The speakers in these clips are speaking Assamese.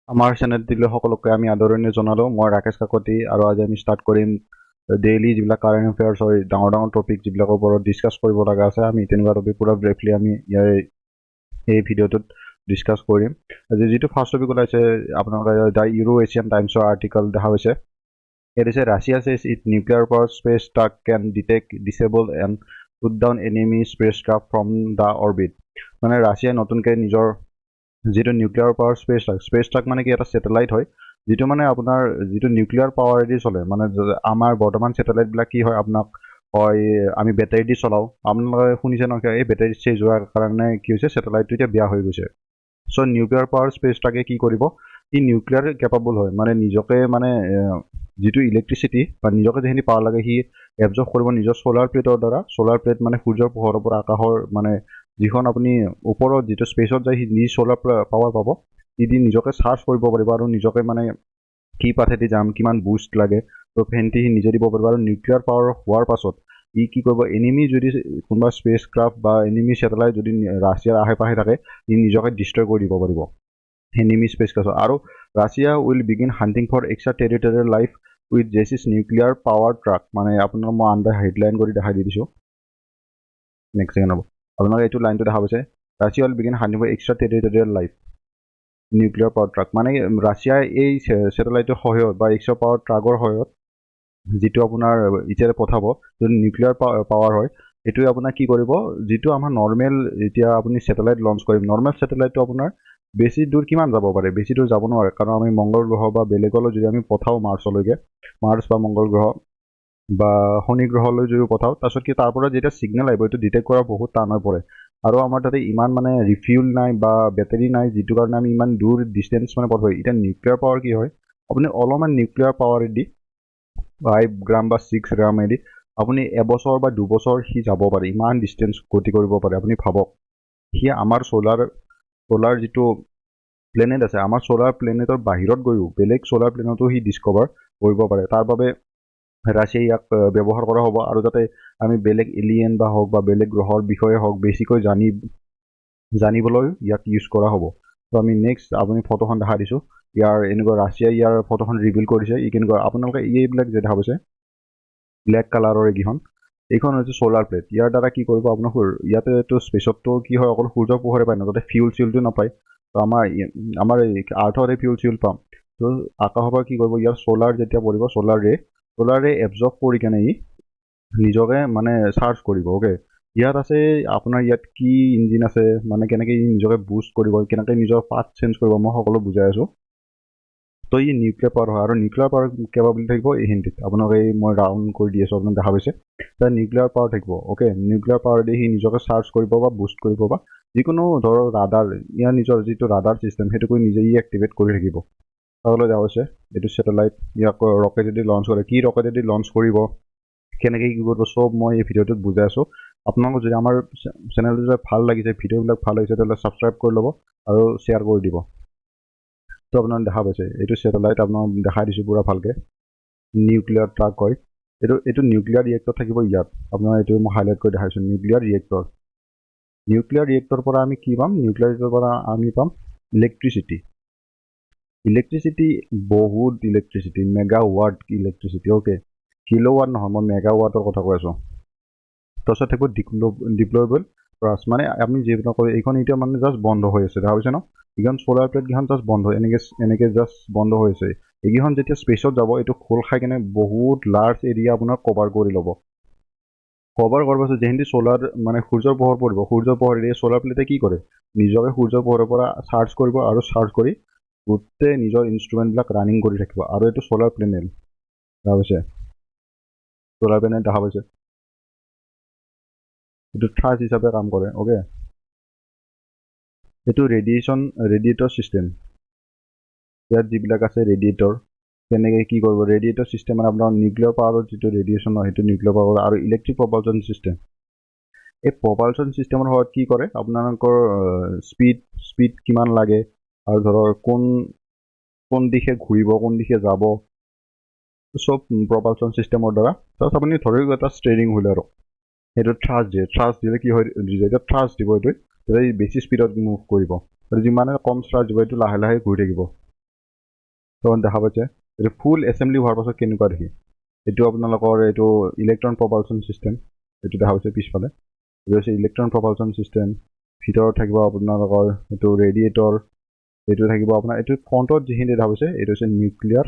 আমাৰ চেনেলটিলৈ সকলোকে আমি আদৰণি জনালোঁ। মই ৰাকেশ কাকতি আৰু আজি আমি ষ্টাৰ্ট কৰিম ডেইলি যিবিলাক কাৰেণ্ট এফেয়াৰ্ছ হয়, ডাঙৰ ডাঙৰ টপিক যিবিলাকৰ ওপৰত ডিছকাছ কৰিব লগা আছে, আমি তেনেকুৱা টপিক পূৰা ব্ৰিফলি আমি ইয়াৰ এই ভিডিঅ'টোত ডিছকাছ কৰিম। আজি যিটো ফাৰ্ষ্ট টপিক ওলাইছে, আপোনালোকে the euro Asian টাইমছৰ আৰ্টিকল দেখা হৈছে। ইয়াত দিছে, "Russia says its nuclear power space truck can detect, disable and shoot down enemy spacecraft from the orbit." মানে ৰাছিয়াই নতুনকৈ নিজৰ যিটো nuclear power space truck, space truck মানে কি, এটা ছেটেলাইট হয়, যিটো মানে আপোনাৰ যিটো নিউক্লিয়াৰ পাৱাৰেদি চলে। মানে আমাৰ বৰ্তমান ছেটেলাইটবিলাক কি হয়, আপোনাক হয় আমি বেটাৰী দি চলাওঁ। আপোনালোকে শুনিছে নহয়, এই বেটাৰী চেঞ্জ হোৱাৰ কাৰণে কি হৈছে, ছেটেলাইটটো এতিয়া বেয়া হৈ গৈছে। চ' নিউক্লিয়াৰ পাৱাৰ স্পেচ ট্ৰাকে কি কৰিব? ই নিউক্লিয়াৰ কেপাবল হয়, মানে নিজকে মানে যিটো ইলেক্ট্ৰিচিটি বা নিজকে যিখিনি পাৱাৰ লাগে, সি এবজৰ্ব কৰিব নিজৰ চ'লাৰ প্লেটৰ দ্বাৰা। চ'লাৰ প্লেট মানে সূৰ্যৰ পোহৰৰ পৰা আকাশৰ মানে যিখন আপুনি ওপৰত যিটো স্পেচত যায়, সি নিজ চ'লাৰ পাৱাৰ পাব। সি দি নিজকে চাৰ্জ কৰিব পাৰিব আৰু নিজকে মানে কি পাথেদি যাম, কিমান বুষ্ট লাগে, ত' ফেনটি সি নিজে দিব পাৰিব। আৰু নিউক্লিয়াৰ পাৱাৰ হোৱাৰ পাছত ই কি কৰিব? এনিমি যদি কোনোবা স্পেচ ক্ৰাফ্ট বা এনিমি ছেটেলাইট যদি ৰাছিয়াৰ আশে পাশে থাকে, ই নিজকে ডিষ্ট্ৰয় কৰি দিব পাৰিব এনিমি স্পেচ ক্ৰাফ্ট। আৰু "Russia will begin hunting for extra territorial life with Jesse's nuclear power truck." মানে আপোনাৰ মই আণ্ডাৰ হেডলাইন কৰি দেখাই দি দিছোঁ। নেক্সট ছেকেণ্ড হ'ব, আপোনালোকে এইটো লাইনটো দেখা পাইছে, "Russia will begin hunting for extra territorial life nuclear power truck." মানে ৰাছিয়াই এই ছেটেলাইটৰ সহায়ত বা এক্সট্ৰা পাৱাৰ ট্ৰাকৰ সহায়ত যিটো আপোনাৰ এতিয়া পঠাব, যিটো নিউক্লিয়াৰ পাৱাৰ হয়, এইটোৱে আপোনাৰ কি কৰিব? যিটো আমাৰ নৰ্মেল এতিয়া আপুনি ছেটেলাইট লঞ্চ কৰিম, নৰ্মেল ছেটেলাইটটো আপোনাৰ বেছি দূৰ কিমান যাব পাৰে? বেছি দূৰ যাব নোৱাৰে। কাৰণ আমি মংগল গ্ৰহ বা বেলেগলৈ যদি আমি পঠাওঁ, মাৰ্চলৈকে, মাৰ্চ বা মংগল গ্ৰহ বা শনি গ্ৰহলৈ যদিও পঠাওঁ, তাৰপিছত কি তাৰ পৰা যেতিয়া ছিগনেল আহিব, এইটো ডিটেক্ট কৰা বহুত টান হৈ পৰে। আৰু আমাৰ তাতে ইমান মানে ৰিফিউল নাই বা বেটেৰী নাই, যিটো কাৰণে আমি ইমান দূৰ ডিষ্টেঞ্চ মানে পঠাব। এতিয়া নিউক্লিয়াৰ পাৱাৰ কি হয়? আপুনি অলপমান নিউক্লিয়াৰ পাৱাৰেদি, 5 গ্ৰাম বা 6 গ্ৰামেদি আপুনি এবছৰ বা 2 বছৰ সি যাব পাৰে, ইমান ডিষ্টেঞ্চ গতি কৰিব পাৰে। আপুনি ভাবক, সি আমাৰ চ'লাৰ যিটো প্লেনেট আছে, আমাৰ চ'লাৰ প্লেনেটৰ বাহিৰত গৈও বেলেগ চ'লাৰ প্লেনেটো সি ডিছকভাৰ কৰিব পাৰে। তাৰ বাবে ৰাছিয়াই ইয়াক ব্যৱহাৰ কৰা হ'ব আৰু যাতে আমি বেলেগ এলিয়েন বা হওক বা বেলেগ গ্ৰহৰ বিষয়ে হওক, বেছিকৈ জানিবলৈ ইয়াক ইউজ কৰা হ'ব। ত' আমি নেক্সট আপুনি ফটোখন দেখাই দিছোঁ ইয়াৰ। এনেকুৱা ৰাছিয়াই ইয়াৰ ফটোখন ৰিভিল কৰিছে। ই কেনেকুৱা, আপোনালোকে এইবিলাক যে দেখা পাইছে, ব্লেক কালাৰৰ এইকেইখন, এইখন হৈছে চ'লাৰ প্লেট। ইয়াৰ দ্বাৰা কি কৰিব? আপোনাৰ ইয়াতেতো স্পেচততো কি হয়, অকল সূৰ্যৰ পোহৰে পায় ন, তাতে ফিউল চিউলটো নাপায়। ত' আমাৰ এই আৰ্থত ফিউল চিউল পাম। ত' আকাশৰ পৰা কি কৰিব? ইয়াৰ চ'লাৰ যেতিয়া পৰিব, চ'লাৰ ৰে এবজৰ্ব কৰি কেনে ই নিজকে মানে চাৰ্জ কৰিব। অ'কে, ইয়াত আছে আপোনাৰ ইয়াত কি ইঞ্জিন আছে, মানে কেনেকৈ ই নিজকে বুষ্ট কৰিব, কেনেকৈ নিজৰ পাথ চেঞ্জ কৰিব, মই সকলো বুজাই আছোঁ। তো ই নিউক্লিয়াৰ পাৱাৰ হয় আৰু নিউক্লিয়াৰ পাৱাৰ কেপাবিলিটি থাকিব এইখিনিত। আপোনাক এই মই ৰাউণ্ড কৰি দি আছোঁ, আপোনাক দেখা পাইছে। তাৰ নিউক্লিয়াৰ পাৱাৰ থাকিব। অ'কে, নিউক্লিয়াৰ পাৱাৰ দি সি নিজকে চাৰ্জ কৰিব বা বুষ্ট কৰিব বা যিকোনো ধৰক ৰাডাৰ, ইয়াৰ নিজৰ যিটো ৰাডাৰ চিষ্টেম, সেইটোকো নিজে ই এক্টিভেট কৰি থাকিব। চাবলৈ দেখা হৈছে এইটো ছেটেলাইট। ইয়াক ৰকেটেদি লঞ্চ কৰে। কি ৰকেটেদি লঞ্চ কৰিব, কেনেকৈ কি কৰিব, চব মই এই ভিডিঅ'টোত বুজাই আছোঁ। আপোনালোকক যদি আমাৰ চেনেলটো যদি ভাল লাগিছে, ভিডিঅ'বিলাক ভাল লাগিছে, তেতিয়াহ'লে ছাবস্ক্ৰাইব কৰি ল'ব আৰু শ্বেয়াৰ কৰি দিব। তো আপোনালোকে দেখা পাইছে, এইটো ছেটেলাইট আপোনাক দেখাই দিছোঁ পূৰা ভালকৈ। নিউক্লিয়াৰ ট্ৰাক হয় এইটো। এইটো নিউক্লিয়াৰ ৰিয়েক্টৰ থাকিব ইয়াত। আপোনাৰ এইটো মই হাইলাইট কৰি দেখাইছোঁ, নিউক্লিয়াৰ ৰিয়েক্টৰ। নিউক্লিয়াৰ ৰিয়েক্টৰ পৰা আমি কি পাম? নিউক্লিয়াৰ ৰিয়েক্টৰ পৰা আমি পাম ইলেক্ট্ৰিচিটি। ইলেক্ট্ৰিচিটি, বহুত electricity, mega watt electricity. Okay, kilo watt নহয়, মই মেগা ৱাটৰ কথা কৈ আছোঁ। তাৰপিছত থাকিব ডিপ্লয়েবল থ্ৰাষ্ট। মানে আমি যিবিলাক কৰোঁ, এইখন এতিয়া মানে জাষ্ট বন্ধ হৈ আছে, দেখা পাইছে ন? এইখন চ'লাৰ প্লেটকেইখন জাষ্ট বন্ধ, এনেকৈ এনেকৈ জাষ্ট বন্ধ হৈ আছে। এইকেইখন যেতিয়া স্পেচত যাব, এইটো খোল খাই কেনে বহুত লাৰ্জ এৰিয়া আপোনাৰ কভাৰ কৰি ল'ব। কভাৰ কৰাৰ পাছত যিখিনি চ'লাৰ মানে সূৰ্যৰ পোহৰ পৰিব, সূৰ্যৰ পোহৰেৰে চ'লাৰ প্লেটে কি কৰে? নিজকে সূৰ্যৰ পোহৰৰ পৰা চাৰ্জ কৰিব আৰু চাৰ্জ কৰি গোটেই নিজৰ ইনষ্ট্ৰুমেণ্টবিলাক ৰানিং কৰি থাকিব। আৰু এইটো চ'লাৰ পেনেল দেখা পাইছে, চ'লাৰ পেনেল দেখা পাইছে। এইটো থ্ৰাষ্ট হিচাপে কাম কৰে। অ'কে, এইটো ৰেডিয়েটৰ ছিষ্টেম। ইয়াত যিবিলাক আছে ৰেডিয়েটৰ, কেনেকৈ কি কৰিব? ৰেডিয়েটৰ ছিষ্টেম মানে আপোনাৰ নিউক্লিয়াৰ পাৱাৰৰ যিটো ৰেডিয়েশ্যন হয়, সেইটো নিউক্লিয়াৰ পাৱাৰ। আৰু ইলেক্ট্ৰিক প্ৰপালচন ছিষ্টেম, এই প্ৰপালচন ছিষ্টেমৰ সহায়ত কি কৰে? আপোনালোকৰ স্পীড কিমান লাগে আৰু ধৰক কোন কোন দিশে ঘূৰিব, কোন দিশে যাব, চব প্ৰপালচন ছিষ্টেমৰ দ্বাৰা। তাৰপিছত আপুনি ধৰি এটা ষ্টেৰিং হুইল আৰু সেইটো থ্ৰাষ্ট দিয়ে। থ্ৰাষ্ট দিলে কি হয়? যেতিয়া থ্ৰাষ্ট দিব এইটোৱে, তেতিয়া ই বেছি স্পীডত মুভ কৰিব আৰু যিমানে কম থ্ৰাষ্ট দিব, এইটো লাহে লাহে ঘূৰি থাকিব। তো দেখা পাইছে, এইটো ফুল এছেম্বলি হোৱাৰ পাছত কেনেকুৱা দেখি। এইটো আপোনালোকৰ এইটো ইলেক্ট্ৰন প্ৰপালচন চিষ্টেম। এইটো দেখা পাইছে পিছফালে, এইটো হৈছে ইলেক্ট্ৰন প্ৰপালচন চিষ্টেম। ভিতৰত থাকিব আপোনালোকৰ এইটো ৰেডিয়েটৰ, এইটো থাকিব আপোনাৰ এইটো ফ্ৰণ্টত যিখিনি দেখা পাইছে, এইটো হৈছে নিউক্লিয়াৰ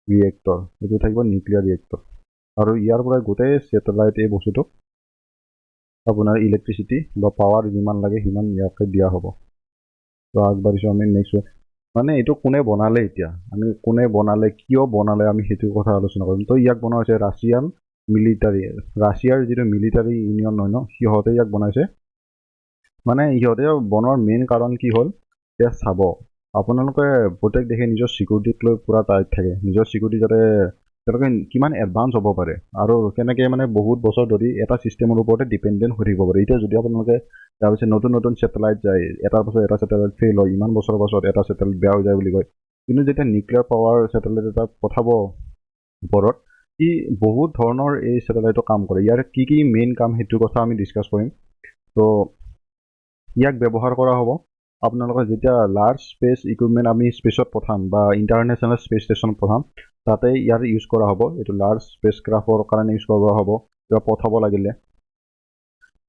ৰিয়েক্টৰ। এইটো থাকিব নিউক্লিয়াৰ ৰিয়েক্টৰ আৰু ইয়াৰ পৰা গোটেই ছেটেলাইট এই বস্তুটোক আপোনাৰ ইলেক্ট্ৰিচিটি বা পাৱাৰ যিমান লাগে সিমান ইয়াকে দিয়া হ'ব। তো আগবাঢ়িছোঁ আমি নেক্সট। মানে এইটো কোনে বনালে, এতিয়া আমি কোনে বনালে, কিয় বনালে, আমি সেইটো কথা আলোচনা কৰিম। তো ইয়াক বনোৱা হৈছে ৰাছিয়ান মিলিটাৰী, ৰাছিয়াৰ যিটো মিলিটাৰী ইউনিয়ন হয় ন, সিহঁতে ইয়াক বনাইছে। মানে সিহঁতে বনোৱাৰ মেইন কাৰণ কি হ'ল, এতিয়া চাব, আপোনালোকে প্ৰত্যেক দেশে নিজৰ চিকিউৰিটিক লৈ পূৰা টাইট থাকে। নিজৰ চিকিউৰিটি যাতে তেওঁলোকে কিমান এডভান্স হ'ব পাৰে আৰু কেনেকৈ মানে বহুত বছৰ ধৰি এটা ছিষ্টেমৰ ওপৰতে ডিপেণ্ডেণ্ট হৈ থাকিব পাৰে। এতিয়া যদি আপোনালোকে তাৰপিছত নতুন নতুন ছেটেলাইট যায়, এটাৰ পাছত এটা ছেটেলাইট ফেইল হয়, ইমান বছৰৰ পাছত এটা ছেটেলাইট বেয়া হৈ যায় বুলি কয়। কিন্তু যেতিয়া নিউক্লিয়াৰ পাৱাৰ ছেটেলাইট এটা পঠাব ওপৰত, ই বহুত ধৰণৰ এই ছেটেলাইটৰ কাম কৰে। ইয়াৰ কি কি মেইন কাম, সেইটো কথা আমি ডিছকাছ কৰিম। তো ইয়াক ব্যৱহাৰ কৰা হ'ব আপোনালোকৰ যেতিয়া লাৰ্জ স্পেচ ইকুইপমেণ্ট আমি স্পেচত পঠাম বা ইণ্টাৰনেশ্যনেল স্পেচ ষ্টেচনত পঠাম, তাতে ইয়াৰ ইউজ কৰা হ'ব। এইটো লাৰ্জ স্পেচ ক্ৰাফ্টৰ কাৰণে ইউজ কৰা হ'ব কিবা পঠাব লাগিলে।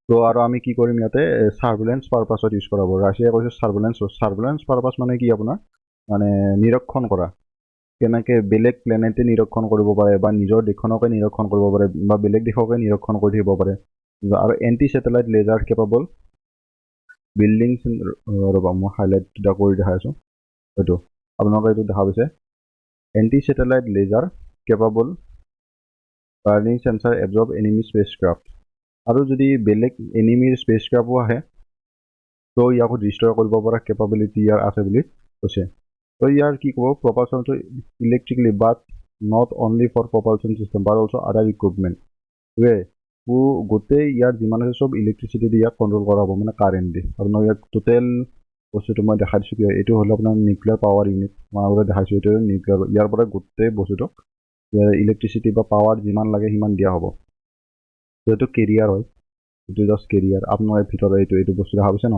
তো আৰু আমি কি কৰিম, ইয়াতে চাৰ্ভেলেঞ্চ পাৰপাছত ইউজ কৰা হ'ব। ৰাছিয়াই কৈছে চাৰ্ভেলেঞ্চ। চাৰ্ভেলেঞ্চ পাৰপাছ মানে কি আপোনাৰ? মানে নিৰীক্ষণ কৰা, কেনেকৈ বেলেগ প্লেনেটে নিৰীক্ষণ কৰিব পাৰে বা নিজৰ দেশখনকে নিৰীক্ষণ কৰিব পাৰে বা বেলেগ দেশকে নিৰীক্ষণ কৰি থাকিব পাৰে। আৰু anti satellite laser capable building, ৰ'বা, মই হাইলাইট এটা কৰি দেখাই আছোঁ। এইটো আপোনালোকে এইটো দেখা পাইছে, anti satellite laser capable burning sensor absorb enemy spacecraft। আৰু যদি বেলেগ এনিমিৰ স্পেচ ক্ৰাফ্টো আহে, তো ইয়াকো ডিষ্ট্ৰয় কৰিব পৰা কেপাবিলিটি ইয়াৰ আছে বুলি কৈছে। তো ইয়াৰ কি ক'ব, প্ৰপালচনটো electrically but not only for propulsion system but also other equipment। গোটেই ইয়াৰ যিমান আছে চব ইলেক্ট্ৰিচিটি দি ইয়াক কণ্ট্ৰল কৰা হ'ব, মানে কাৰেণ্ট দি। আপোনাক ইয়াক টোটেল বস্তুটো মই দেখাই দিছোঁ কি হয়। এইটো হ'ল আপোনাৰ নিউক্লিয়াৰ পাৱাৰ ইউনিট, মই আগতে দেখাইছোঁ। এইটো নিউক্লিয়াৰ, ইয়াৰ পৰা গোটেই বস্তুটোক ইয়াৰ ইলেক্ট্ৰিচিটি বা পাৱাৰ যিমান লাগে সিমান দিয়া হ'ব। এইটো কেৰিয়াৰ হয়, এইটো জাষ্ট কেৰিয়াৰ। আপোনাৰ ভিতৰত এইটো বস্তু দেখা পাইছে ন,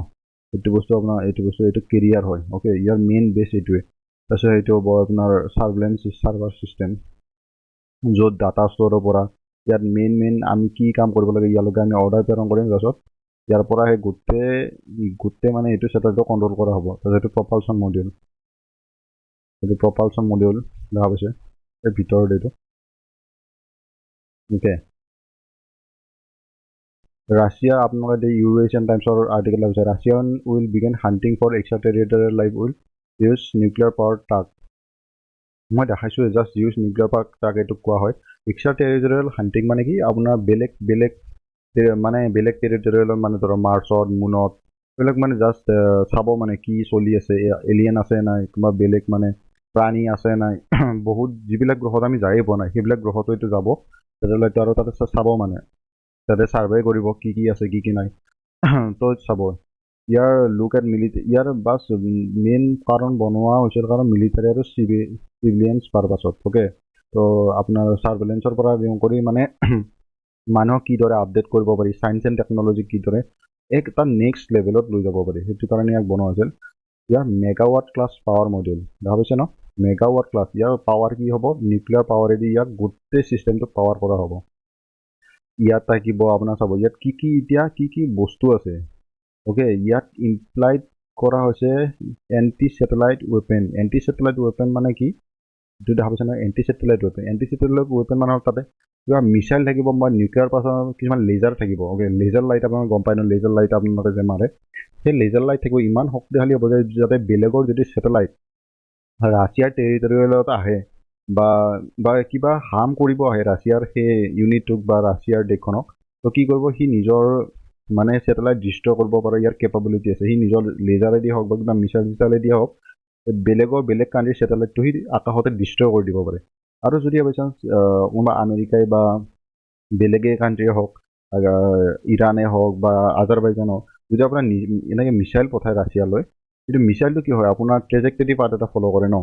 এইটো বস্তু আপোনাৰ এইটো বস্তু, এইটো কেৰিয়াৰ হয়, অ'কে। ইয়াৰ মেইন বেছ এইটোৱে। তাৰপিছত এইটো হ'ব আপোনাৰ চাৰ্ভেলেঞ্চ চাৰ্ভাৰ ছিষ্টেম, য'ত ডাটা ষ্ট'ৰৰ পৰা ইয়াত মেইন মেইন আমি কি কাম কৰিব লাগে, ইয়ালৈকে আমি অৰ্ডাৰ প্ৰেৰণ কৰিম। তাৰপিছত ইয়াৰ পৰা সেই গোটেই মানে এইটো ছেটেলাইটটো কণ্ট্ৰল কৰা হ'ব। তাৰপিছত এইটো প্ৰপালচন মডিউল, এইটো প্ৰপালচন মডিউল দেখা পাইছে এই ভিতৰত এইটো, অ'কে। ৰাছিয়া, আপোনালোকে ইউৰেছিয়ান টাইমছৰ আৰ্টিকেল আহিছে, "Russian will begin hunting for extra territorial life will use nuclear power truck"। মই দেখাইছোঁ just use nuclear power truck এইটোক কোৱা হয়। এক্সট্ৰা টেৰিটৰিয়েল হাণ্টিং মানে কি? আপোনাৰ বেলেগ বেলেগ মানে বেলেগ টেৰিটৰিয়েলত, মানে ধৰক মাৰ্চত, মুনত, এইবিলাক মানে জাষ্ট চাব মানে কি চলি আছে, এলিয়েন আছে নাই, কোনোবা বেলেগ মানে প্ৰাণী আছে নাই। বহুত যিবিলাক গ্ৰহত আমি যায়ে পোৱা নাই, সেইবিলাক গ্ৰহতো এইটো যাব ছেটেলাইটটো আৰু তাতে চাব, মানে তাতে ছাৰ্ভে কৰিব কি কি আছে, কি কি নাই। তো চাব ইয়াৰ লুক এট মিলিটাৰী, ইয়াৰ বাছ মেইন কাৰণ বনোৱা হৈছিল কাৰণ মিলিটাৰী আৰু চিভিলিয়ানছ পাৰপাছত, অ'কে। তো আপোনাৰ ছাৰ্ভেলেঞ্চৰ পৰা কৰি মানে মানুহক কিদৰে আপডেট কৰিব পাৰি, ছায়েন্স এণ্ড টেকন'লজি কিদৰে এক এটা নেক্সট লেভেলত লৈ যাব পাৰি, সেইটো কাৰণে ইয়াক বনোৱা হৈছিল। ইয়াৰ মেগাৱাট ক্লাছ পাৱাৰ মডিউল দেখা পাইছে ন, মেগাৱাট ক্লাছ। ইয়াৰ পাৱাৰ কি হ'ব? নিউক্লিয়াৰ পাৱাৰেদি ইয়াক গোটেই চিষ্টেমটো পাৱাৰ কৰা হ'ব। ইয়াত থাকিব আপোনাৰ, চাব ইয়াত কি কি, এতিয়া কি কি বস্তু আছে, অ'কে। ইয়াত ইমপ্লাইড কৰা হৈছে anti satellite weapon। Anti satellite weapon মানে কি? এইটো দেখা পাইছে নহয়, anti satellite weapon। Anti satellite weapon মানে তাতে কিবা মিছাইল থাকিব বা নিউক্লিয়াৰ পাছত কিছুমান লেজাৰ থাকিব, অ'কে। লেজাৰ লাইট আপোনালোকে গম পায় ন, লেজাৰ লাইট আপোনালোকে যে মাৰে, সেই লেজাৰ লাইট থাকিব। ইমান শক্তিশালী হ'ব যে যাতে বেলেগৰ যদি ছেটেলাইট ৰাছিয়াৰ টেৰিটৰিয়েলত আহে বা কিবা হাৰ্ম কৰিব আহে ৰাছিয়াৰ সেই ইউনিটটোক বা ৰাছিয়াৰ দেশখনক, তো কি কৰিব, সি নিজৰ মানে ছেটেলাইট ডিষ্ট্ৰয় কৰিব পাৰে ইয়াৰ কেপাবিলিটি আছে। সি নিজৰ লেজাৰেদি হওক বা কিবা মিছাইল চিছাইলেদি হওক, বেলেগৰ বেলেগ কাণ্ট্ৰিৰ ছেটেলাইটটো সি আকাশতে ডিষ্ট্ৰয় কৰি দিব পাৰে। আৰু যদি বাই চান্স কোনোবা আমেৰিকাই বা বেলেগে কাণ্ট্ৰিয়ে হওক, ইৰাণে হওক বা আজাৰবাইজান হওক, যদি আপোনাৰ এনেকৈ মিছাইল পঠায় ৰাছিয়ালৈ, কিন্তু মিছাইলটো কি হয়, আপোনাৰ ট্ৰেজেক্টৰী পাথ এটা ফ'ল' কৰে ন,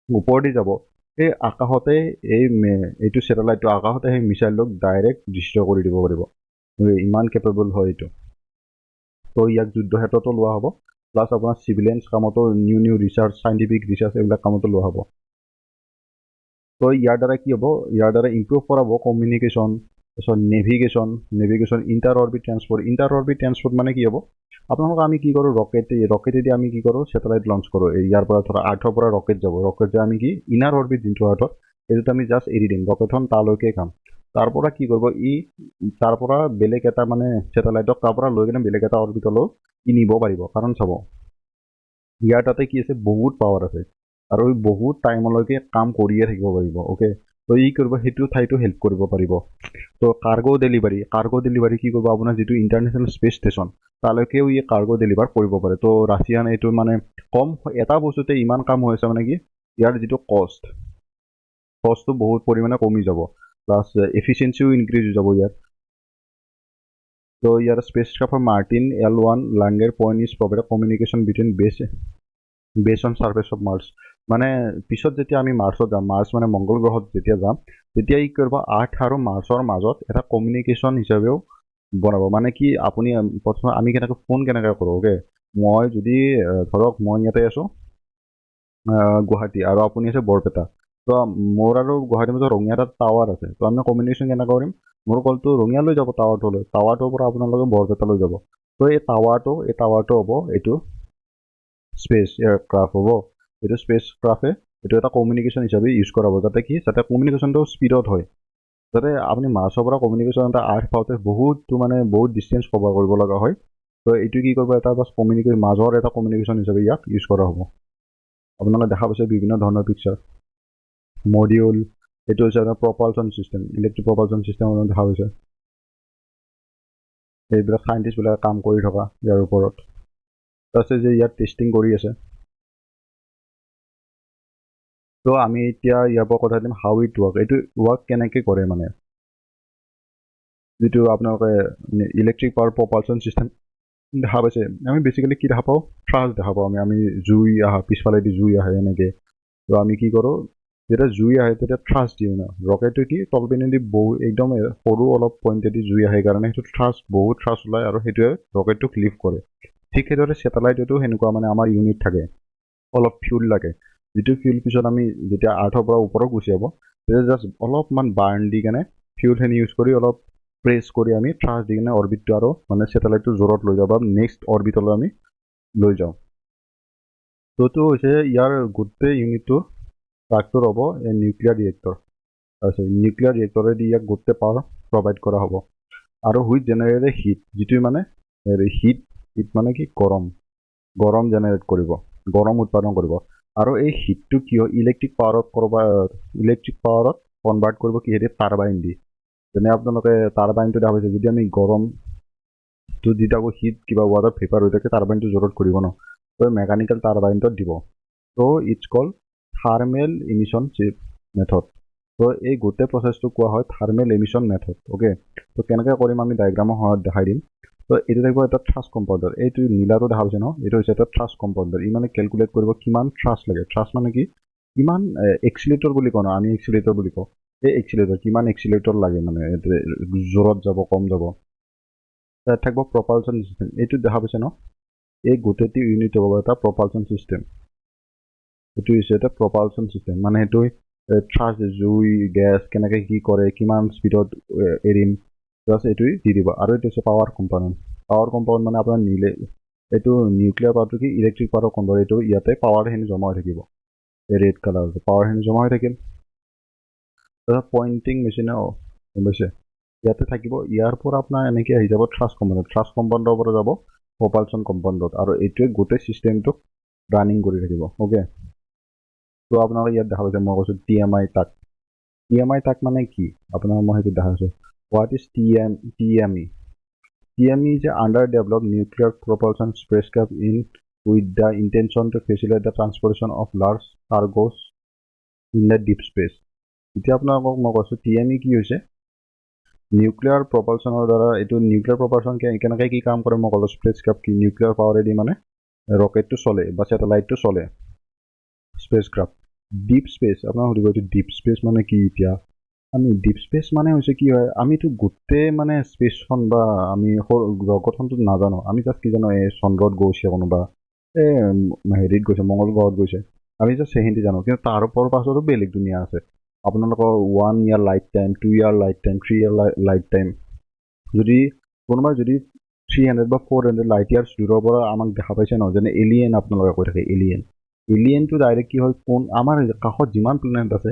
ওপৰেদি যাব। সেই আকাশতে এইটো ছেটেলাইটটো আকাশতে সেই মিছাইলটোক ডাইৰেক্ট ডিষ্ট্ৰয় কৰি দিব পাৰিব। ইমান কেপেবল হয় এইটো। তো ইয়াক যুদ্ধ ক্ষেত্ৰতো লোৱা হ'ব, প্লাছ আপোনাৰ চিভিলিয়ানছ কামতো, new new research, scientific research, এইবিলাক কামতো লোৱা হ'ব। তো ইয়াৰ দ্বাৰা কি হ'ব? ইয়াৰ দ্বাৰা ইম্প্ৰুভ কৰাব কমিউনিকেশ্যন, তাৰপিছত navigation, inter orbit transport. Inter orbit transport মানে কি হ'ব? আপোনালোকে আমি কি কৰোঁ, ৰকেটেদি আমি কি কৰোঁ, ছেটেলাইট লঞ্চ কৰোঁ। ইয়াৰ পৰা ধৰা আৰ্থৰ পৰা ৰকেট যাব, ৰকেট যায় আমি কি ইনাৰ অৰবিট যোনটো আৰ্থত, সেইটোত আমি জাষ্ট এৰি দিম ৰকেটখন, তালৈকে কাম। তাৰ পৰা কি কৰিব ই? তাৰ পৰা বেলেগ এটা মানে ছেটেলাইটক তাৰ পৰা লৈ কিনে বেলেগ এটা অৰবিটলৈও ই নিব পাৰিব। কাৰণ চাব, ইয়াৰ তাতে কি আছে? বহুত পাৱাৰ আছে আৰু ই বহুত টাইমলৈকে কাম কৰিয়ে থাকিব পাৰিব, অ'কে। তো ই কৰিব সেইটো ঠাইতো হেল্প কৰিব পাৰিব। তো কাৰ্গ' ডেলিভাৰী কি কৰিব? আপোনাৰ যিটো ইণ্টাৰনেশ্যনেল স্পেচ ষ্টেচন, তালৈকেও ই কাৰ্গ' ডেলিভাৰ কৰিব পাৰে। তো ৰাছিয়ান এইটো মানে কম এটা বস্তুতে ইমান কাম হৈ আছে, মানে কি ইয়াৰ যিটো কষ্টটো বহুত পৰিমাণে কমি যাব, প্লাছ এফিচিয়েঞ্চিও ইনক্ৰিজ হৈ যাব ইয়াত। তো ইয়াৰ space ক্ৰাফ্টৰ Martin L1 Lagrange point is provide communication between base on surface of Mars। মানে পিছত যেতিয়া আমি মাৰ্চত যাম, মাৰ্চ মানে মংগল গ্ৰহত যেতিয়া যাম, তেতিয়া ই কৰিব আৰ্থ আৰু মাৰ্চৰ মাজত এটা কমিউনিকেশ্যন হিচাপেও বনাব। মানে কি, আপুনি প্ৰথমে আমি কেনেকৈ ফোন কেনেকৈ কৰোঁ, অ'কে, মই যদি ধৰক মই ইয়াতে আছোঁ গুৱাহাটী আৰু আপুনি আছে বৰপেটা, তো মোৰ আৰু গুৱাহাটীৰ মাজত ৰঙিয়া এটা টাৱাৰ আছে। তো আমি কমিউনিকেশ্যন কেনেকৈ কৰিম? মোৰ কলটো ৰঙিয়ালৈ যাব টাৱাৰটোলৈ, টাৱাৰটোৰ পৰা আপোনালোকে বৰপেটালৈ যাব। তো এই টাৱাৰটো হ'ব এইটো স্পেচ এয়াৰক্ৰাফ্ট হ'ব। এইটো স্পেচ ক্ৰাফ্টে এইটো এটা কমিউনিকেশ্যন হিচাপে ইউজ কৰা হ'ব, যাতে কমিউনিকেশ্যনটো স্পীডত হয়, যাতে আপুনি মাৰ্চৰ পৰা কমিউনিকেশ্যন এটা আৰ্থ পাওঁতে বহুতো মানে বহুত ডিষ্টেঞ্চ কভাৰ কৰিব লগা হয়। তো এইটো কি কৰিব, এটা বাছ কমিউনিকেশ্যন মাজৰ এটা কমিউনিকেশ্যন হিচাপে ইয়াক ইউজ কৰা হ'ব। আপোনালোকে দেখা পাইছে বিভিন্ন ধৰণৰ পিকচাৰ মডিউল। এইটো হৈছে আপোনাৰ propulsion system, electric propulsion system আপোনালোকে দেখা পাইছে। এইবিলাক চাইণ্টিষ্টবিলাকে কাম কৰি থকা ইয়াৰ ওপৰত তাৰপিছত যে ইয়াত টেষ্টিং কৰি আছে। তো আমি এতিয়া ইয়াৰ পৰা কথা দিম how it work, এইটো ৱৰ্ক কেনেকৈ কৰে। মানে যিটো আপোনালোকে ইলেক্ট্ৰিক পাৱাৰ প্ৰপালচন চিষ্টেম দেখা পাইছে, আমি বেচিকেলি কি দেখা পাওঁ? থ্ৰাষ্ট দেখা পাওঁ আমি। আমি জুই আহা, পিছফালেদি জুই আহে এনেকৈ। তো আমি কি কৰোঁ, যেতিয়া জুই আহে তেতিয়া থ্ৰাষ্ট দিওঁ ন। ৰকেটটো কি তলপিনেদি বহু একদম সৰু অলপ পইণ্টেদি জুই আহে কাৰণে সেইটো থ্ৰাষ্ট, বহুত থ্ৰাষ্ট ওলায় আৰু সেইটোৱে ৰকেটটোক লিফ্ট কৰে। ঠিক সেইদৰে ছেটেলাইটতো সেনেকুৱা মানে আমাৰ ইউনিট থাকে, অলপ ফিউল লাগে, যিটো ফিউল পিছত আমি যেতিয়া আৰ্থৰ পৰা ওপৰত গুচি যাব, তেতিয়া জাষ্ট অলপমান বাৰ্ণ দি কেনে ফিউলখিনি ইউজ কৰি অলপ প্ৰেছ কৰি আমি থ্ৰাষ্ট দি কিনে অৰবিটটো আৰু মানে ছেটেলাইটটো জোৰত লৈ যাওঁ বা নেক্সট অৰবিটলৈ আমি লৈ যাওঁ। তো হৈছে ইয়াৰ গোটেই ইউনিটটোৰ ট্ৰাকটোৰ হ'ব নিউক্লিয়াৰ ৰিয়েক্টৰ। তাৰপিছত নিউক্লিয়াৰ ৰিয়েক্টৰেদি ইয়াক গোটেই পাৱাৰ প্ৰভাইড কৰা হ'ব আৰু which generate hit, যিটো মানে হিট, হিট মানে কি গৰম, গৰম জেনেৰেট কৰিব, গৰম উৎপাদন কৰিব। আৰু এই হিটটো কি হয়, ইলেক্ট্ৰিক পাৱাৰত কনভাৰ্ট কৰিব কিহেদি? টাৰবাইন দি। যেনে আপোনালোকে টাৰবাইনটো দেখা পাইছে, যদি আমি গৰমটো দি থাকোঁ, হিট কিবা ৱাটাৰ ভেপাৰ হৈ থাকে, টাৰবাইনটো জোৰত ঘূৰিব ন। তো মেকানিকেল টাৰবাইনটোত দিব। তো it's call thermal emission method। তো এই গোটেই প্ৰচেছটো কোৱা হয় থাৰ্মেল এমিশ্যন মেথড, অ'কে। তো কেনেকৈ কৰিম আমি ডায়েগ্ৰামৰ সহায়ত দেখাই দিম। তো এইটো থাকিব এটা থ্ৰাষ্ট কম্পাউণ্ডাৰ। এইটো নীলাটো দেখা পাইছে ন? এইটো হৈছে এটা থ্ৰাষ্ট কম্পাউণ্ডাৰ। ই মানে কেলকুলেট কৰিব কিমান থ্ৰাষ্ট লাগে। থ্ৰাষ্ট মানে কি? কিমান এক্সিলেটৰ বুলি কওঁ ন আমি, এক্সিলেটৰ বুলি কওঁ। এই এক্সিলেটৰ, কিমান এক্সিলেটৰ লাগে, মানে জোৰত যাব, কম যাব। তাত থাকিব প্ৰপালচন চিষ্টেম। এইটো দেখা পাইছে ন? এই গোটেইটো ইউনিট হ'ব এটা প্ৰপালচন চিষ্টেম। এইটো হৈছে এটা প্ৰপালচন চিষ্টেম, মানে সেইটো থ্ৰাষ্ট, জুই, গেছ কেনেকৈ কি কৰে, কিমান স্পীডত এৰিম, জাষ্ট এইটোৱে দি দিব। আৰু এইটো হৈছে পাৱাৰ কম্পনেণ্ট। পাৱাৰ কম্পাউণ্ড মানে আপোনাৰ নিলে এইটো নিউক্লিয়াৰ পাৱাৰটো কি ইলেক্ট্ৰিক পাৱাৰৰ কনভাৰ্ট, এইটো ইয়াতে পাৱাৰখিনি জমা হৈ থাকিব। এই ৰেড কালাৰটো পাৱাৰখিনি জমা হৈ থাকিল। তাৰপিছত পইণ্টিং মেচিনে গম পাইছে, ইয়াতে থাকিব। ইয়াৰ পৰা আপোনাৰ এনেকৈ আহি যাব থ্ৰাষ্ট কম্পাউণ্ডত, থ্ৰাষ্ট কম্পাউণ্ডৰ পৰা যাব প্ৰপালচন কম্পাউণ্ডত আৰু এইটোৱে গোটেই চিষ্টেমটোক ৰানিং কৰি থাকিব, অ'কে। তো আপোনালোকে ইয়াত দেখা পাইছে, মই কৈছোঁ টি এম আই টাক। টি এম আই টাক মানে কি? আপোনাক মই সেইটো দেখাইছোঁ। What is TME? TME is a under developed nuclear propulsion spacecraft in with the intention to facilitate the transportation of large cargoes in the deep space। এতিয়া আপোনালোকক মই কৈছোঁ টি এম ই কি হৈছে। নিউক্লিয়াৰ প্ৰপালচনৰ দ্বাৰা, এইটো নিউক্লিয়াৰ প্ৰপালচন কেনেকৈ কি কাম কৰে মই ক'লোঁ। স্পেচ ক্ৰাফ্ট কি নিউক্লিয়াৰ পাৱাৰেদি মানে ৰকেটটো চলে বা ছেটেলাইটটো চলে, স্পেচ ক্ৰাফ্ট। ডিপ স্পেচ, আপোনাক সুধিব এইটো ডিপ স্পেচ মানে কি? এতিয়া আমি ডিপ স্পেচ মানে হৈছে কি হয়, আমিতো গোটেই মানে স্পেচখন বা আমি জগতখনটো নাজানো। আমি জাষ্ট কি জানো, এই চন্দ্ৰত গৈছে কোনোবা, এই হেৰিত গৈছে, মংগল গ্ৰহত গৈছে, আমি জাষ্ট সেইখিনি জানো। কিন্তু তাৰ ওপৰৰ পাছতো বেলেগ দুনিয়া আছে। আপোনালোকৰ 1 year life time, 2 year life time, 3 year life time। যদি কোনোবাই যদি 300 বা 400 লাইট ইয়াৰ্ছ দূৰৰ পৰা আমাক দেখা পাইছে ন, যেনে এলিয়েন আপোনালোকে কৈ থাকে এলিয়েন, এলিয়েনটো ডাইৰেক্ট কি হয়, কোন আমাৰ কাষত যিমান প্লেনেট আছে,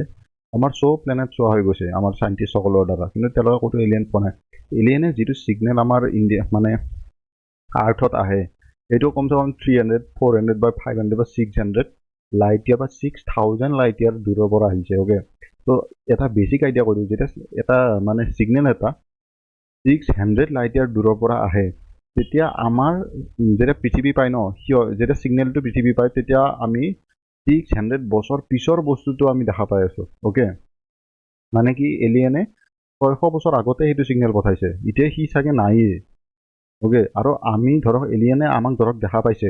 আমাৰ চব প্লেনেট চোৱা হৈ গৈছে আমাৰ চাইণ্টিষ্টসকলৰ দ্বাৰা, কিন্তু তেওঁলোকে ক'তো এলিয়েন পোৱা নাই। এলিয়েনে যিটো ছিগনেল আমাৰ ইণ্ডিয়া মানে আৰ্থত আহে, সেইটো কমচে কম 300, 400 বা 500 বা 600 লাইট ইয়াৰ বা 6000 লাইট ইয়াৰ দূৰৰ পৰা আহিছে, অ'কে। ত' এটা বেছিক আইডিয়া কৰি দিওঁ, যেতিয়া এটা মানে ছিগনেল এটা 600 লাইট ইয়াৰ দূৰৰ পৰা আহে, তেতিয়া আমাৰ যেতিয়া পৃথিৱী পায় ন, সিয় যেতিয়া ছিগনেলটো পৃথিৱী পায়, তেতিয়া আমি 600 বছৰ পিছৰ বস্তুটো আমি দেখা পাই আছোঁ, অ'কে। মানে কি এলিয়েনে 600 বছৰ আগতে সেইটো ছিগনেল পঠাইছে, এতিয়া সি চাগে নায়েই, অ'কে। আৰু আমি ধৰক এলিয়েনে আমাক ধৰক দেখা পাইছে,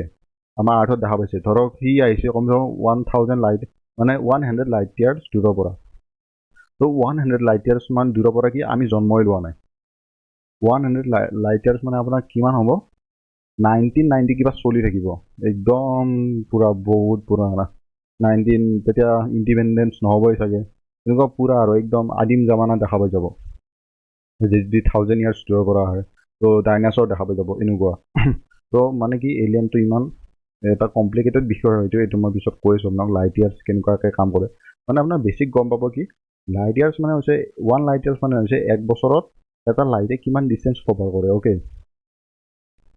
আমাৰ আৰ্থত দেখা পাইছে, ধৰক সি আহিছে কমচে কম 1000 লাইট মানে 100 লাইট ইয়াৰ্ছ দূৰৰ পৰা। ত' 100 লাইট ইয়াৰ্ছ মান দূৰৰ পৰা কি আমি জন্মই লোৱা নাই। 100 লাইট ইয়াৰ্ছ মানে আপোনাৰ কিমান হ'ব? 1990 কিবা চলি থাকিব, একদম পূৰা বহুত পুৰণা, 19 তেতিয়া ইণ্ডিপেণ্ডেঞ্চ নহ'বই চাগে, এনেকুৱা পূৰা আৰু একদম আদিম জামানা দেখা পাই যাব। যদি 1000 ইয়াৰ্ছ দূৰৰ পৰা আহে, ত' ডাইনাছৰ দেখা পাই যাব এনেকুৱা। ত' মানে কি এলিয়েনটো ইমান এটা কমপ্লিকেটেড বিষয় হয়তো, এইটো মই পিছত কৈ আছোঁ আপোনাক লাইট ইয়াৰ্ছ কেনেকুৱাকৈ কাম কৰে। মানে আপোনাৰ বেছিক গম পাব কি লাইট ইয়াৰ্ছ মানে হৈছে, 1 লাইট ইয়াৰ্ছ মানে হৈছে এক বছৰত এটা লাইটে কিমান ডিষ্টেঞ্চ কভাৰ কৰে, অ'কে।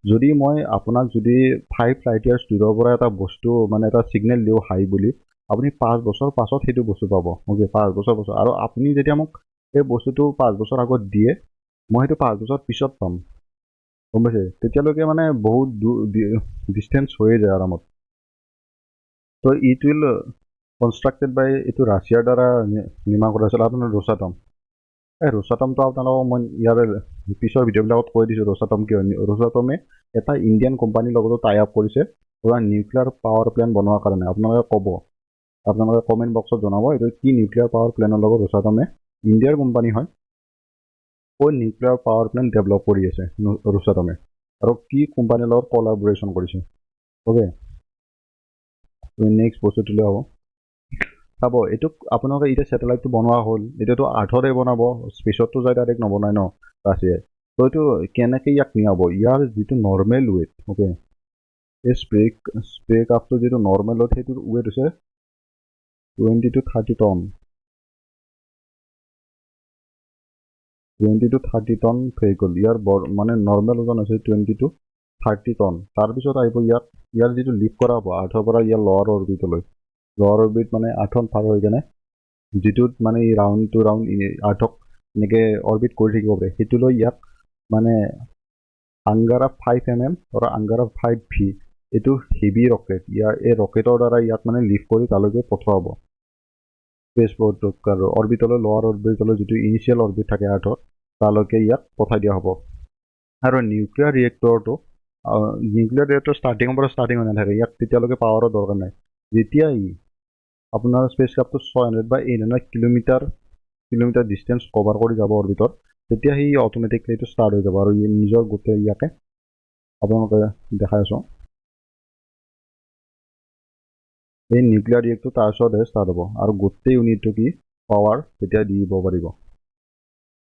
যদি মই আপোনাক যদি 5 লাইট ইয়াৰ্ছ দূৰৰ পৰা এটা বস্তু মানে এটা ছিগনেল দিওঁ হাই বুলি, আপুনি 5 বছৰ পাছত সেইটো বস্তু পাব, অ'কে, 5 বছৰ পাছত। আৰু আপুনি যেতিয়া মোক সেই বস্তুটো 5 বছৰ আগত দিয়ে, মই সেইটো 5 বছৰ পিছত পাম, গম পাইছে? তেতিয়ালৈকে মানে বহুত ডিষ্টেঞ্চ হৈয়ে যায় আৰামত। ত' it will constructed বাই এইটো ৰাছিয়াৰ দ্বাৰা নিৰ্মাণ কৰা হৈছিল আপোনাৰ ৰোচাটম। এই ৰোচাটমটো আপোনালোকক মই ইয়াৰ পিছৰ ভিডিঅ'বিলাকত কৈ দিছোঁ ৰোচাটম কিয়। ৰোচাটমে এটা ইণ্ডিয়ান কোম্পানীৰ লগতো টাই আপ কৰিছে পূৰা নিউক্লিয়াৰ পাৱাৰ প্লেণ্ট বনোৱাৰ কাৰণে। আপোনালোকে ক'ব, আপোনালোকে কমেণ্ট বক্সত জনাব এইটো কি নিউক্লিয়াৰ পাৱাৰ প্লেণ্টৰ লগত ৰোচাটমে, ইণ্ডিয়াৰ কোম্পানী হয়, ক'ত নিউক্লিয়াৰ পাৱাৰ প্লেণ্ট ডেভেলপ কৰি আছে ৰোচাটমে আৰু কি কোম্পানীৰ লগত কলাবৰেশ্যন কৰিছে, অ'কে। নেক্সট বস্তুটোলৈ হ'ব, চাব এইটোক আপোনালোকে এতিয়া ছেটেলাইটটো বনোৱা হ'ল, এতিয়াতো আৰ্থতে বনাব, স্পেচততো যায় ডাইৰেক্ট নবনায় ন ৰাছিয়াই। ত' এইটো কেনেকৈ ইয়াক নিয়াব? ইয়াৰ যিটো নৰ্মেল ৱেইট, অ'কে, এই স্প্ৰে কাপটোৰ যিটো নৰ্মেল ৱেইট, সেইটোৰ ৱেইট হৈছে 20 to 30 ton, 20 to 30 ton vehicle. ইয়াৰ বৰ মানে নৰ্মেল ওজন হৈছে 20 টু 30 টন। তাৰপিছত আহিব ইয়াত ইয়াৰ যিটো লিফ্ট কৰা হ'ব আৰ্থৰ পৰা ইয়াৰ লৱাৰ অৰবিটলৈ, লৱাৰ অৰবিট মানে আৰ্থখন পাৰ হৈ কেনে যিটোত মানে ই ৰাউণ্ড টু ৰাউণ্ড আৰ্থক এনেকৈ অৰবিট কৰি থাকিব পাৰে, সেইটো লৈ ইয়াক মানে আংগাৰা 5 MM আৰু আংগাৰা 5V, এইটো হেভি ৰকেট, ইয়াৰ এই ৰকেটৰ দ্বাৰা ইয়াক মানে লিফ্ট কৰি তালৈকে পঠোৱা হ'ব স্পেচপৰ্টটোক আৰু অৰবিটলৈ, লৱাৰ অৰবিটলৈ যিটো ইনিচিয়েল অৰবিট থাকে আৰ্থত, তালৈকে ইয়াক পঠাই দিয়া হ'ব। আৰু নিউক্লিয়াৰ ৰিয়েক্টৰটো, নিউক্লিয়াৰ ৰিয়েক্টৰ ষ্টাৰ্টিঙৰ পৰা ষ্টাৰ্টিং হৈ নাথাকে, ইয়াক তেতিয়ালৈকে পাৱাৰৰ দৰকাৰ নাই। যেতিয়া ই আপোনাৰ স্পেচ ক্ৰাফ্টটো 600 বা 800 কিলোমিটাৰ ডিষ্টেঞ্চ কভাৰ কৰি যাব অৰবিটত, তেতিয়া সি অট'মেটিকলি এইটো ষ্টাৰ্ট হৈ যাব আৰু ই নিজৰ গোটেই ইয়াকে আপোনালোকে দেখাই আছোঁ এই নিউক্লিয়াৰ ৰিয়েক্টৰ তাৰপিছতহে ষ্টাৰ্ট হ'ব আৰু গোটেই ইউনিটটো কি পাৱাৰ তেতিয়া দি দিব পাৰিব,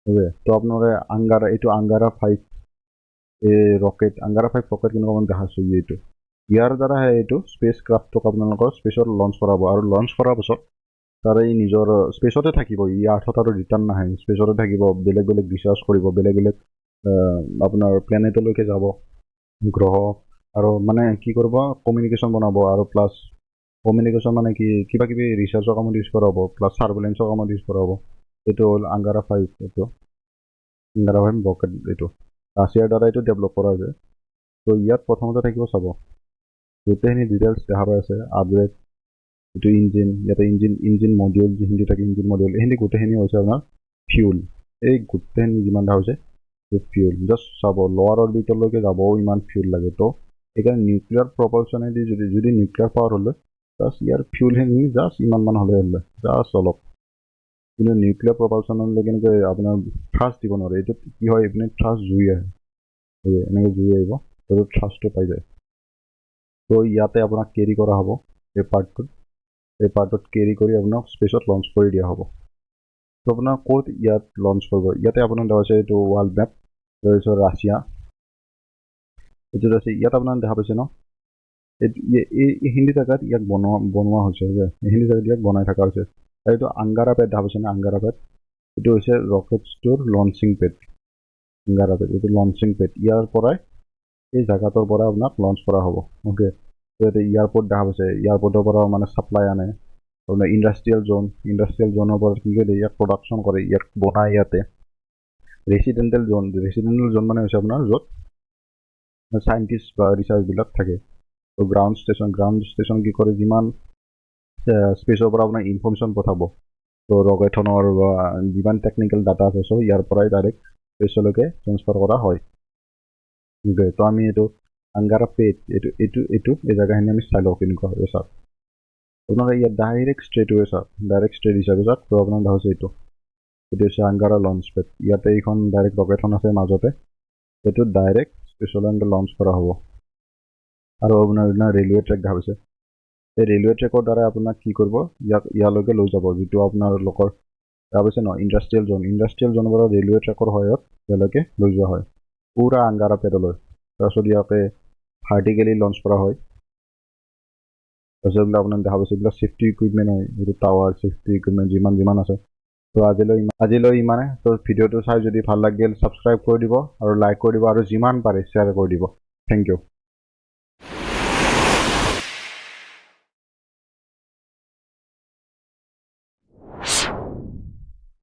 অ'কে। তো আপোনালোকে আংগাৰা, এইটো আংগাৰা 5 এই ৰকেট, আংগাৰা 5 ৰকেট কেনেকুৱা মই দেখাইছোঁ, এইটো ইয়াৰ দ্বাৰাহে এইটো স্পেচ ক্ৰাফ্টটোক আপোনালোকৰ স্পেচত লঞ্চ কৰাব। আৰু লঞ্চ কৰাৰ পাছত তাৰে ই নিজৰ স্পেচতে থাকিব, ই আৰ্থত আৰু ৰিটাৰ্ণ নাহে, স্পেচতে থাকিব, বেলেগ বেলেগ ৰিচাৰ্চ কৰিব, বেলেগ বেলেগ আপোনাৰ প্লেনেটলৈকে যাব, গ্ৰহ, আৰু মানে কি কৰিব, কমিউনিকেশ্যন বনাব। আৰু প্লাছ কমিউনিকেশ্যন মানে কি কিবা কিবি ৰিচাৰ্চৰ কামত ইউজ কৰা হ'ব, প্লাছ ছাৰ্ভেলেঞ্চৰ কামত ইউজ কৰা হ'ব। এইটো হ'ল আংগাৰা 5, এইটো আংগাৰা 5 ৰকেট, এইটো ৰাছিয়াৰ দ্বাৰা এইটো ডেভেলপ কৰা হৈছে। ত' ইয়াত প্ৰথমতে থাকিব, চাব গোটেইখিনি ডিটেইলছ দেখা পাই আছে, আপগ্ৰেড, এইটো ইঞ্জিন, ইয়াতে ইঞ্জিন মডিউল যিখিনি থাকে, ইঞ্জিন মডিউল এইখিনি গোটেইখিনি হৈছে আপোনাৰ ফিউল। এই গোটেইখিনি যিমান দেখা হৈছে ফিউল, জাষ্ট চাব লৱাৰ অৰবিটলৈকে যাবও ইমান ফিউল লাগে। ত' সেইকাৰণে নিউক্লিয়াৰ প্ৰপালশ্যনেদি যদি নিউক্লিয়াৰ পাৱাৰ হ'লে জাষ্ট ইয়াৰ ফিউলখিনি জাষ্ট ইমানমান হ'লে হ'লে জাষ্ট অলপ, কিন্তু নিউক্লিয়াৰ প্ৰপালশ্যনলৈ কেনেকৈ আপোনাৰ থ্ৰাষ্ট দিব নোৱাৰে। এইটোত কি হয়, এইপিনে থ্ৰাষ্ট জুই আহে, এনেকৈ জুই আহিব, ত' থ্ৰাষ্টটো পাই যায়। ত' ইয়াতে আপোনাক কেৰি কৰা হ'ব এই পাৰ্টটোত, এই পাৰ্টটোত কেৰি কৰি আপোনাক স্পেচত লঞ্চ কৰি দিয়া হ'ব। তো আপোনাৰ ক'ত ইয়াত লঞ্চ কৰিব? ইয়াতে আপোনাৰ দেখা পাইছে এইটো ৱৰ্ল্ড মেপ, তাৰপিছত ৰাছিয়া এইটোত আছে। ইয়াত আপোনাৰ দেখা পাইছে ন, এই এইখিনি জেগাত ইয়াক বনোৱা বনোৱা হৈছে যে এইখিনি জেগাত ইয়াক বনাই থকা হৈছে। আৰু এইটো আংগাৰা পেড দেখা পাইছে ন, আংগাৰা পেড, এইটো হৈছে ৰকেটছটোৰ লঞ্চিং পেড। আংগাৰা পেড, এইটো লঞ্চিং পেড। ইয়াৰ পৰাই, এই জেগাটোৰ পৰা আপোনাক লঞ্চ কৰা হ'ব। অ'কে, ইয়াতে এয়াৰপৰ্ট দেখা পাইছে, এয়াৰপৰ্টৰ পৰাও মানে ছাপ্লাই আনে। আপোনাৰ ইণ্ডাষ্ট্ৰিয়েল জ'ন, ইণ্ডাষ্ট্ৰিয়েল জ'নৰ পৰা কি কৰে, ইয়াক প্ৰডাকশ্যন কৰে, ইয়াক বনায় ইয়াতে। ৰেচিডেণ্টেল জ'ন, ৰেচিডেণ্টেল জ'ন মানে হৈছে আপোনাৰ য'ত চাইণ্টিষ্ট বা ৰিচাৰ্চবিলাক থাকে। ত' গ্ৰাউণ্ড ষ্টেচন, গ্ৰাউণ্ড ষ্টেচন কি কৰে, যিমান স্পেচৰ পৰা আপোনাৰ ইনফৰ্মেশ্যন পঠাব, ত' ৰকেটখনৰ বা যিমান টেকনিকেল ডাটা আছে, চ' ইয়াৰ পৰাই ডাইৰেক্ট স্পেচলৈকে ট্ৰেন্সফাৰ কৰা হয়। অ'কে, তো আমি এইটো আংগাৰা পেড, এইটো এই জেগাখিনি আমি চাই লওঁ কেনেকুৱা হয়। চাওক, আপোনালোকে ইয়াত ডাইৰেক্ট ষ্ট্ৰেইট ৱে চাওক, ডাইৰেক্ট ষ্ট্ৰেইট হিচাপে চাওক। তো আপোনাৰ দেখা হৈছে এইটো হৈছে আংগাৰা লঞ্চ পেড। ইয়াতে এইখন ডাইৰেক্ট ৰকেটখন আছে মাজতে, এইটো ডাইৰেক্ট স্পেচলৈ লঞ্চ কৰা হ'ব। আৰু আপোনাৰ ৰেলৱে ট্ৰেক দেখা পাইছে, এই ৰেলৱে ট্ৰেকৰ দ্বাৰা আপোনাক কি কৰিব, ইয়াক ইয়ালৈকে লৈ যাব, যিটো আপোনালোকৰ দেখা পাইছে ন ইণ্ডাষ্ট্ৰিয়েল জ'ন। ইণ্ডাষ্ট্ৰিয়েল জ'নৰ পৰা ৰেলৱে ট্ৰেকৰ সহায়ত ইয়ালৈকে লৈ যোৱা হয় পূৰা আংগাৰা পেডলৈ। তাৰপিছত ইয়াকে ভাৰ্টিকেলি লঞ্চ কৰা হয়। তাৰপিছত এইবিলাক আপোনাৰ দেখা পাইছে, এইবিলাক ছেফটি ইকুইপমেণ্ট হয়, এইটো টাৱাৰ, ছেফটি ইকুইপমেণ্ট যিমান যিমান আছে। তো আজিলৈ ইমানে। তো ভিডিঅ'টো চাই যদি ভাল লাগিল, ছাবস্ক্ৰাইব কৰি দিব আৰু লাইক কৰি দিব আৰু যিমান পাৰে শ্বেয়াৰ কৰি দিব। Thank U.